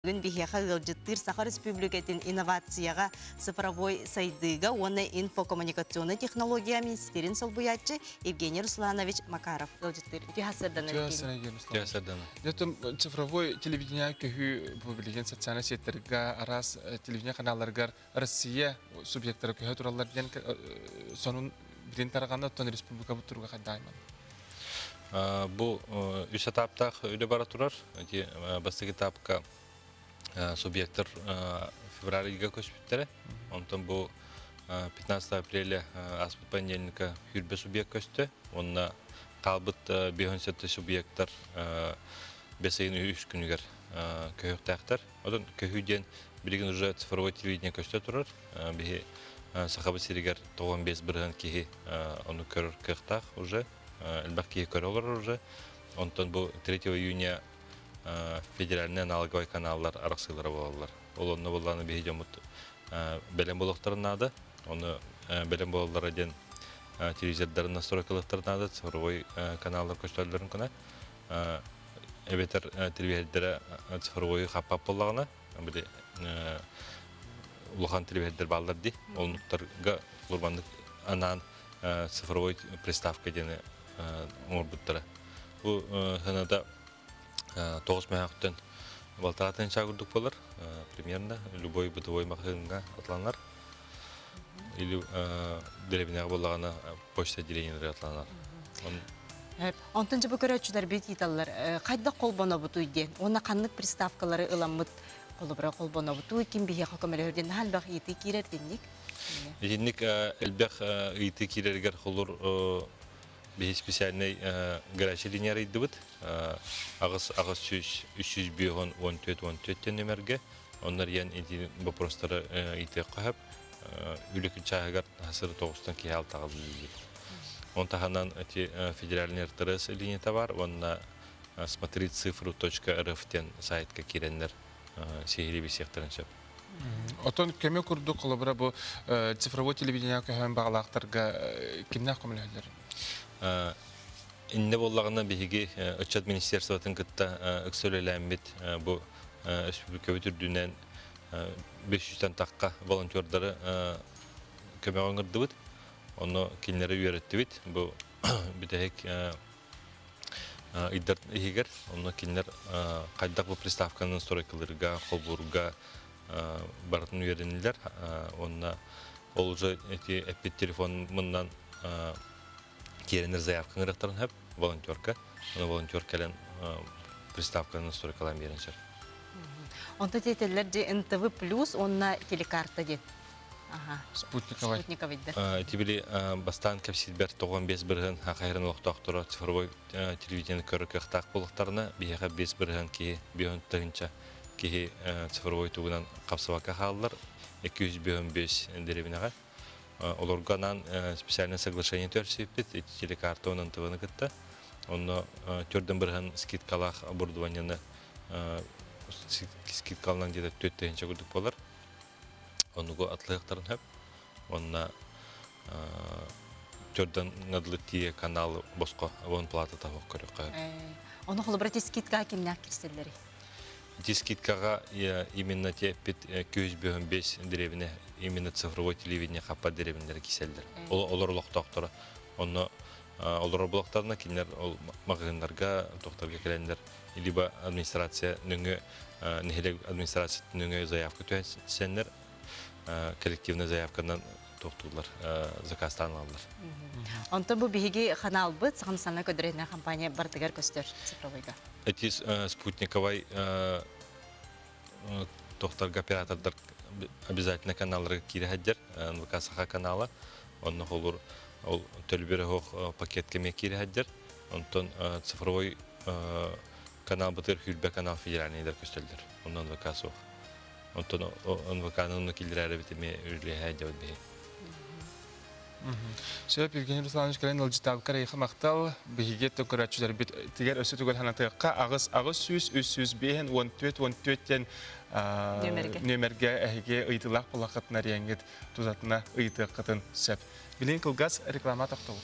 Бүгүн биһиэхэ ыалдьыттыыр Саха Республикатын инновацияҕа, цифровой сайдыыга уонна инфокоммуникационнай технология министрин солбуйааччы Евгений Русланович Макаров ыалдьыттыыр. Үтүө сарсыарданы Евгений. Үтүө сарсыарданы. Дьэ, цифровой телевидение көһүү бу билигин социальнай сеттергэ араас телевидение каналларыгар Россия субъектара көһө тураллар диэн сонун билин тарҕанна, оттон республикабыт туруга хайдаайман? Бу үс этаптаах үлэ бара турар. Ити бастакы этапка субъектар февраль ыйга көспүттэрэ. Онтон бу 15 апреля ааспыт понедельникка хүрбэ субъект көстө. Уонна хаалбыт 57 субъектар бэс ыйын үс күнүгэр көһүөхтээхтэр. Отон көһүү диэн билигин уже цифровой телевидение көстө турар. Биһи Сахабыт сиригэр 95% киһи ону көрөр кыахтаах уже. Элбэх киһи көрө олорор уже. Онтон бу 3 июня федеральный аналоговай каналлар арахсыылара буолаллар. Ол онно буоллаҕына биһи дьоммут бэлэм буолуохтарын наада. Ону бэлэм буолаллара диэн телевизордарын настройкалыахтарын наада, цифровой каналлар көстөллөрүн гына. Эбэтэр телевизордара цифровой хаппап буоллаҕына, били улахан телевизордар бааллар дии. Оннуктарга урбаннык анаан цифровой приставка диэни оҥорбуттара. Бу сыаната 9 мөһөөхтөн балтараа тыһыынча курдук буолар. Примерно любой бытовой маҕаһыыҥҥа атланар. Или дэриэбинэҕэ буоллаҕына почта отделениеларыгар атланар. Онтон дьэ бу көрөөччүлэр бит ыыталлар хайдах холбонобутуй диэн уонна ханнык приставкалары ыламмыт холобура холбонобутуй ким биһиэхэ көмөлөһөр диэн наһаа элбэх ыйытыы киирэр итинник. Итинник элбэх ыйытыы киирэригэр холур биһи специальный горячий линия арыйдыбыт. Аҕыс 800 305 14 14 диэн нүмергэ. Онно арыйан ити вопростары ыйытыахха сөп. Үлэ күн чааһыгар сыры тоҕустан киһи алтаҕа үлэлиир. Он таһынан эти федеральный РТРС линията бар уонна смотри цифру .рф диэн сайтка киирэннэр сиһилии билсиэхтэрин сөп. Отон көмө курдук холобура бу цифровой телевидение көһөн баҕалаахтарга кимнээх көмөлөһөллөр? Иннэ буоллаҕына биһиги ыччат министерствотын кытта ыкса үлэлээммит бу республикабыт үрдүнэн 500-тэн тахха волонтердары көмөҕө ыҥырдыбыт. Онно кинилэри үөрэттибит. Бу бүтэһик ыйдар иһигэр онно кинилэр хайдах бу приставканы стройкалыырга, холбуурга барытын үөрэннилэр. Уонна ол уже эти эппит телефонмунан киэрэнэр заявка ыҥырыахтарын сөп волонтерка. Ону волонтер кэлэн приставканы стройкалаан биэрэн сөп. Онто тиэтэллэр дьэ НТВ плюс уонна телекарта диэн. Спутниковай. Спутниковайдар. Ити били бастаан кэпсиирбэр 95% хахайрын олохтоохторо цифровой телевидение көрөр кыахтаах буоллахтарына, биһиэхэ 5% киһи, 5 тыһыынча киһи цифровой тугунан хапсыбакка хааллар, 255 дэриэбинэҕэ. Олорго анаан специальное соглашение түһэрсибиппит, ити телекарта уонна НТВ-ны кытта. Онно төрдөн бырыһан скидкалаах оборудованиены скидкаланан где-то 4 тыһыынча курдук буолар. Онугу атлыахтарын сөп. Уонна төрдөн ҥадлы тиийэ канал босхо абонплата таһох көрүөххэ. Ону холобура ти скидка кимнээх кирсэллэрий? Ити скидкаҕа именно те эппит 255 дэриэбинэ именно цифровой телевидение хаппат дэриэбинэлэри киселлэр. Олор олохтоохторо. Онно олорор булактарына кинилэр ол маҕаһыыннарга, тохторго кэлэннэр либо администрация нөҥүө нэһилиэк администрация нөҥүө заявка түһэннэр коллективный заявканан тохтууллар, заказтаан ылаллар. Онтон бу биһиги ханаалбыт Саха национальнай көдөрүнэ компания барытыгар көстөр цифровойга. Эти спутниковай тохторго оператордар обязательно каналларга киирэ сылдьар, НВК Саха канала. Онно холур ол төлбөр оһох пакет кэмэ киирэ сылдьар. Онтон цифровой канал бытыр хүрбэ канал федеральныйдар көстөллөр. Онно НВК суох. Онтон НВК-ны онно киллэрээри бит эмиэ үлэлэһэ дьабыт биһи. Сөп, Евгений Русланович кэлэн ыалдьытаабыккар эйиэхэ махтал. Биһиги көрөөччүлэрбит тигэр өссө түгэл санатыахха аҕыс 8 8 305 14 14 диэн нүөмэргэ эһиги ыйытыылаах буоллаххытына эриэҥҥит тутатына ыйытыаххытын сөп. Билигин кылгас реклама тохтобул.